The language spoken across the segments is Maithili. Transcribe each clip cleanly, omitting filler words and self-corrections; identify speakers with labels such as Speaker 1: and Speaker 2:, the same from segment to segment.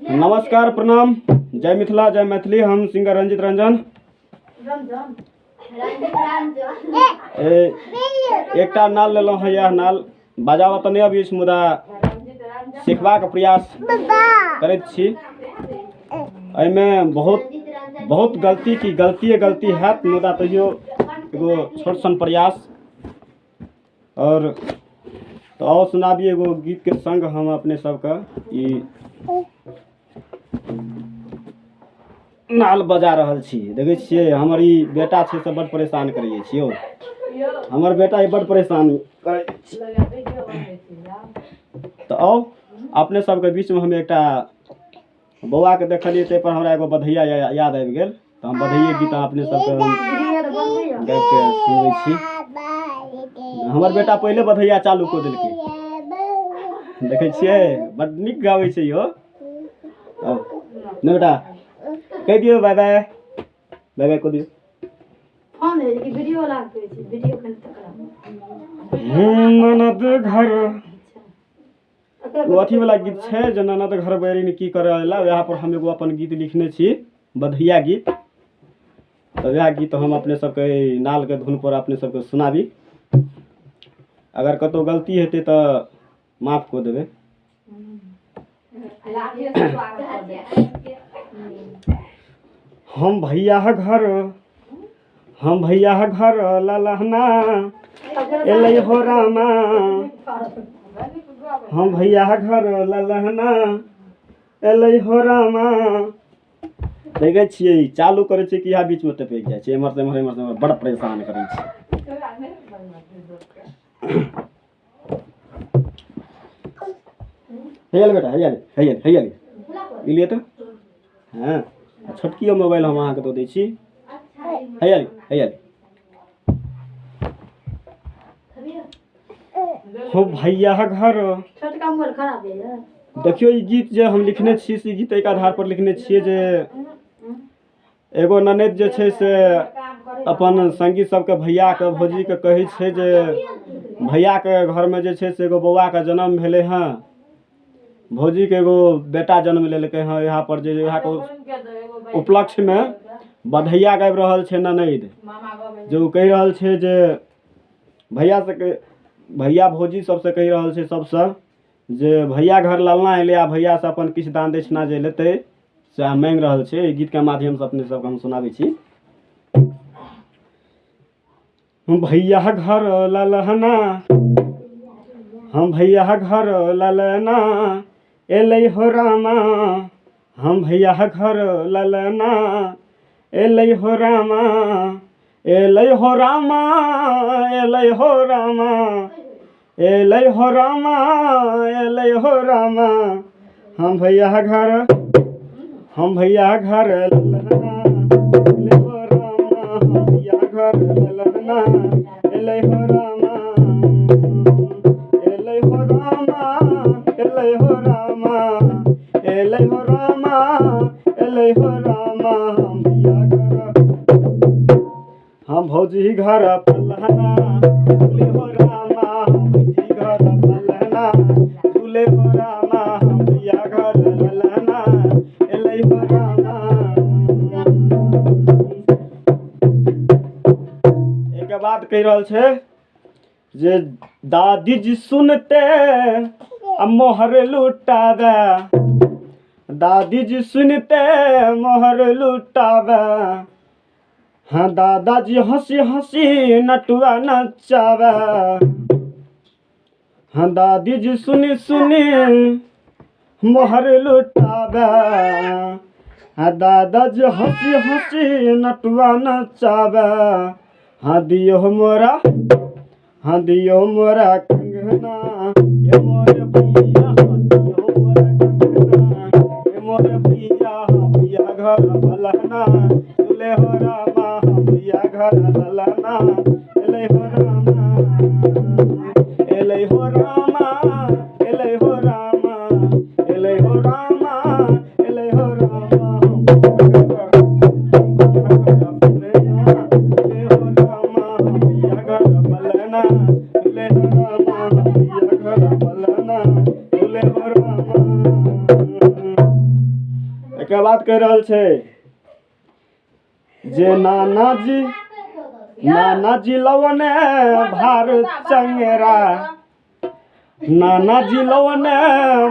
Speaker 1: नमस्कार, प्रणाम, जय मिथिला, जय मैथिली। हम सिंगर रंजित रंजन। ए एकटा नाल लेलहुँ हँ, इएह नाल बजाबऽ तऽ नहि अबै अछि, मुदा सिखबाक प्रयास करैत छी। एहिमे बहुत बहुत गलती की गलतिए गलती हैत, मुदा तैयो एगो छोट सन प्रयास। आओर तऽ आउ सुनाबी एगो गीतके संग हम अपने सबके ई नाल बजा रहल छी। देखै छियै, हमर ई बेटा छै से बड्ड परेशान करै अछि यौ। हमर बेटा ई बड्ड परेशान करै अछि। तऽ आउ अपने सबके बीचमे हम एकटा बौआके देखलियै, ताहिपर हमरा एगो बधैया याद आबि गेल, तऽ हम बधैये गीत अहाँ अपने सबके हम गाबिके सुनबै छी। हमर बेटा पहिले बधैया चालू कऽ देलकै। देखै छियै, बड्ड नीक गाबै छै इहो। नहि बेटा, कहि दियौ बाय बाय, बाय बाय कऽ दियौ।
Speaker 2: फोन वीडियो वाला वीडियो।
Speaker 1: ननद घर ओ अथीवला गीत छै जे ननद घर बैरिन की करऽ अयला। वएह पर हम एगो अपन गीत लिखने छी, बधैया गीत। तऽ वएह गीत हम अपने सबके एहि नालके धुन पर अपने सबके सुनाबी। अगर कतहु गलती हेतै तऽ माफ कऽ देबै। हम भैया घर, हम भैया घर ललहना एलै हो रामा। हम भैया घर ललहना एलै हो रामा। देखै छियै, चालू करै छियै कि इएह बीचमे टपकि जाइ छै, एम्हर से एम्हर, एम्हर से एम्हर। बड़ परेशान करै छै। हे बेटा, हे हे हे, ई लिए तऽ। हँ, छोटकियो मोबाइल हम अहाँके दऽ दै छी। हे हे हो भैया घर।
Speaker 2: छोटका मोबाइल खराब है।
Speaker 1: देखियौ, ई गीत जे हम लिखने छी से गीत एहिके आधार पर लिखने छियै जे एगो ननैद जे छै से अपन संगी सबके, भैयाके, भौजीके कहै छै जे भैयाके घरमे जे छै से एगो बौआके जनम भेलै हँ, भौजीके एगो बेटा जन्म लेलकै हँ। यहाँ पर जे इएहके उपलक्ष्यमे बधैया गाबि रहल छै ननैद, जे ओ कहि रहल छै जे भैया सबके, भैया भौजी सबसँ कहि रहल छै सबसँ जे भैया घर ललना एलै आ भैयासँ अपन किछु दान दक्षिणा जे लेतै सएह माँगि रहल छै। एहि गीतके माध्यमसँ अपने सबके हम सुनाबै छी। भैया घर ललहना, हम भैया घर ललना एलै हो रामा। हम भैया घर ललना एलै हो रामा, एलै हो रामा, एलै हो रामा, एलै हो रामा, एलै हो रामा। हम भैया घर, हम भैया घर ललना एलै हो रामा। हम भैया घर ललना एलै हो रामा, एलै हो रामा, एलै हो रामा, एलै हो रामा, एलै हो रामा। हम भैया घर, हम भौजी घर पलहना झूले हो रामा। हम भौजी घर पलहना झूले हो रामा। हम भैया घर ललना एलै हो रामा। एहिके बाद कहि रहल छै जे दादी जी सुनते आ मोहर लुटावे, दादी जी सुनते मोहर लुटावे। हाँ, दादाजी हंसी हंसी नटुआ नचावे। हाँ, दादी जी सुनी सुनी मोहर लुटावे। हाँ, दादाजी हंसी हंसी नटुआ नचावे। हाँ, दियो मोरा, हाँ, दियो मोरा कंगना ये मोर भैया। हाँ, दियो मोरा कंगना ये मोर भैया। हाँ, भैया घर फलाना झूले हो रामा। हाँ, भैया घर ललना एलै हो रामा, एलै हो रामा, एलै हो रामा, एलै हो रामा, एलै हो रामा। हो रामा। एकर बाद कहि रहल छै जे नानाजी नानाजी लवने भार चंगेरा, नानाजी लवने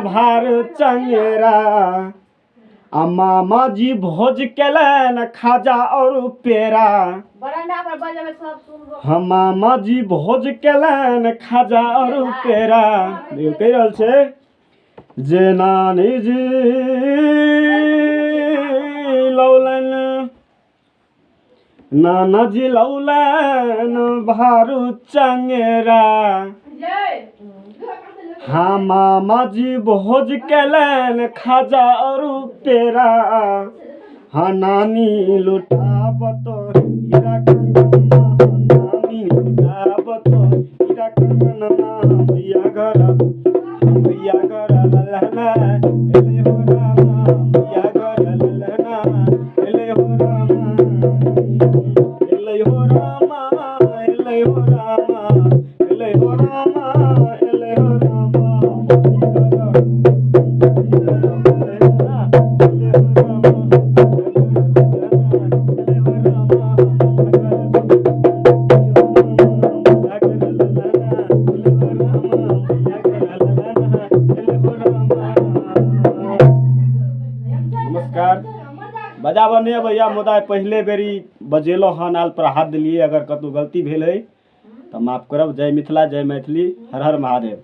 Speaker 1: भार चंगेरा, आ मामाजी भोज केलनि खाजा और पेड़ा।
Speaker 2: बरंडा पर बजबै सब सुनबो।
Speaker 1: हम मामाजी भोज केलनि खाजा और पेड़ा। देखियौ कहि रहल छै जे नानीजी लौलनि, नानाजी लौलनि भारू चंगेरा, हाँ मामाजी भोज केलनि खाजा और पेड़ा, हाँ नानी लुटाबत हीरा कंगन, नानी लुटाबत हीरा कंगन, भैया घर भैया घर ललना एले हो रामा, भैया घर ललना एले हो रामा, एले हो रामा, एले हो रामा, एले हो रामा, एले हो रामा, नमस्कार। बजाबऽ नहि अबैया, मुदा पहिले बेरी बजेलहुँ हन, आल पर हाथ देलियै। अगर कतहु गलती भेल अइ तऽ माफ करब। जय मिथिला, जय मैथिली, हर हर महादेव।